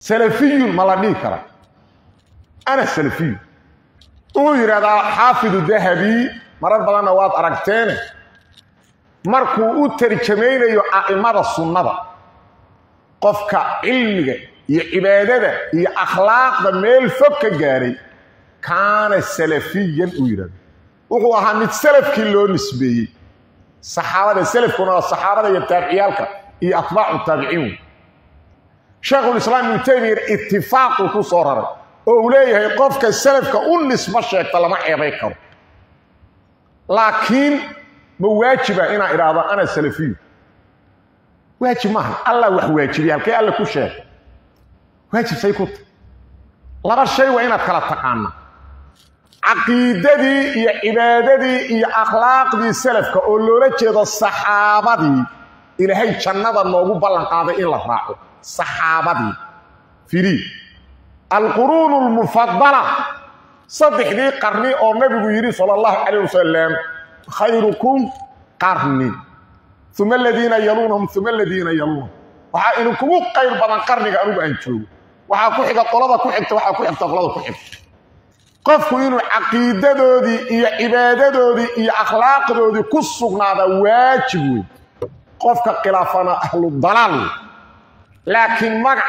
Salafiyun ma la dhihi karaa? Ana salafiyun uu yidhahdaa Xaafidu Dahabi, marar badanna waad aragteene, markuu u tarjamaynayo a'imada sunnada, qofka cilmiga iyo cibaadada iyo akhlaaqda meel fog ka gaaray, kaana salafiyan uu yidhahdo, wuxuu ahaa mid salafkii loo nisbeeyey, saxaabada. Salafkuna waa saxaabada iyo taabiciyaalka iyo atbaacu taabiciin. Sheekhulislaam Ibnu Taymiya itifaaquu ku soo raray oo uu leeyahay qofka salafka u nisbo sheegta lama ceebay karo. Laakiin ma waajiba inaan idhaahdo ana salafiyu? Waajib maaha. Allah wax waajibiya, halkee Alle ku sheegay waajib say ku tahy? Laba shay waa inaad kala taqaanaa: caqiidadii iyo cibaadadii iyo akhlaaqdii salafka oo loola jeedo saxaabadii Ilaahay jannada noogu ballan qaaday in la raaco, saxaabadii firii, alquruun almufadala, saddexdii qarni oo Nabigu yidhi sala allahu calayh wasalam: khayrukum qarni, uma aladiina yaluunahum, uma aladiina yaluunahum. Waxaa idinkugu qayr badan qarniga anugu aan joogo, waxaa ku xiga qolada ku xigta, waxaa ku xigta qolada ku xigta. Qofku inuu caqiidadoodii iyo cibaadadoodii iyo akhlaaqdoodii ku sugnaada waajib wey, qofka khilaafana ahlu dalaal wey. Laakiin magac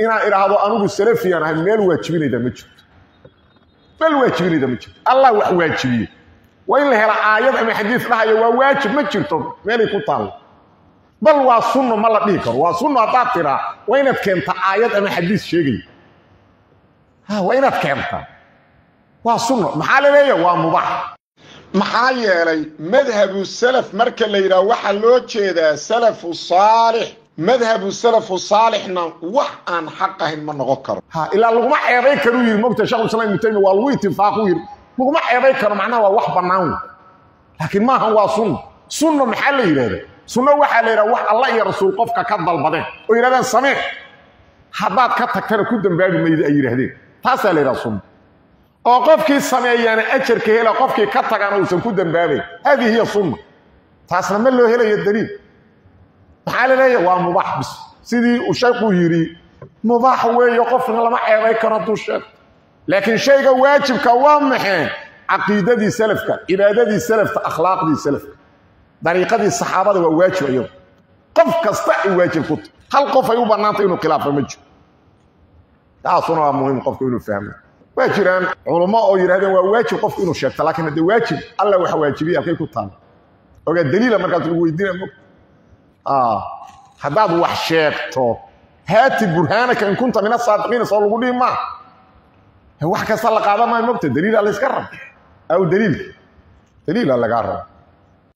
inaan idhaahdo anugu salafiyaan ahay, meel waajibinayda ma jirto, meel waajibinayda ma jirto. Allah wax waajibiye waa in la hela aayad ama xadiis dhahayo waa waajib. Ma jirto meelay ku taallo. Bal waa sunno ma la dhihi karo. Waa sunno haddaad tiraa, waa inaad keentaa aayad ama xadiis sheegaya, ha, waa inaad keentaa. Waa sunno maxaa la leeyahay? Waa mubaax. Maxaa yeelay, madhabu salaf marka la yidhaah waxaa loo jeedaa salafu saalix. Madhabu salafu saalixna wax aan xaq ahayn ma noqon karo. Ha, ilaa laguma ceebay karuu yidhi, mogta, Shekhu Islam Ibnu Taymiya waa lagu itifaaqu yidhi laguma ceebay karo, macnaha waa wax bannaan wey, laakiin maahan waa sunno. Sunno maxaa la yidhahda? Sunno waxaa la yidhaha wax Allah iyo Rasuul qofka ka dalbadeen oo yidhahdeen samee, haddaad ka tagtana ku dambaabi mayda ay yidhahdeen, taasaa la yidhaha sunno, oo qofkii sameeyaana ajarka hela, qofkii ka tagana uusan ku dambaabayn. Hadihi hiya sunna. Taasna ma loo helayo daliil. Maxaa la leeyahay? Waa mubaax bis. Sidii uu shaykhuu yidhi, mubaax weeye, qofna lama ceebay karo hadduu sheego. Laakiin shayga waajibka waa maxee? Caqiidadii salafka, cibaadadii salafka, akhlaaqdii salafka, dariiqadii saxaabada waa waajib iyadu, qof kasta ay waajib ku tahay. Hal qof ay u bannaantay inuu khilaafa ma jiro. Taasuna waa muhiim qofku inuu fahmo. Waa jiraan culummo oo yidhahdeen waa waajib qofku inuu sheegto, laakiin haddee waajib Alla waxa waajibiyay halkay ku taala? Ogaa daliila markaas lagu weydiinaya mogta. Haddaad wax sheegto, haati burhaanaka in kunta min asaadiqiina, soo lagu dhihi maa. Wax kasta la qaadan maayo mogta, daliila la iska raba aw daliilka daliila lagaa raba.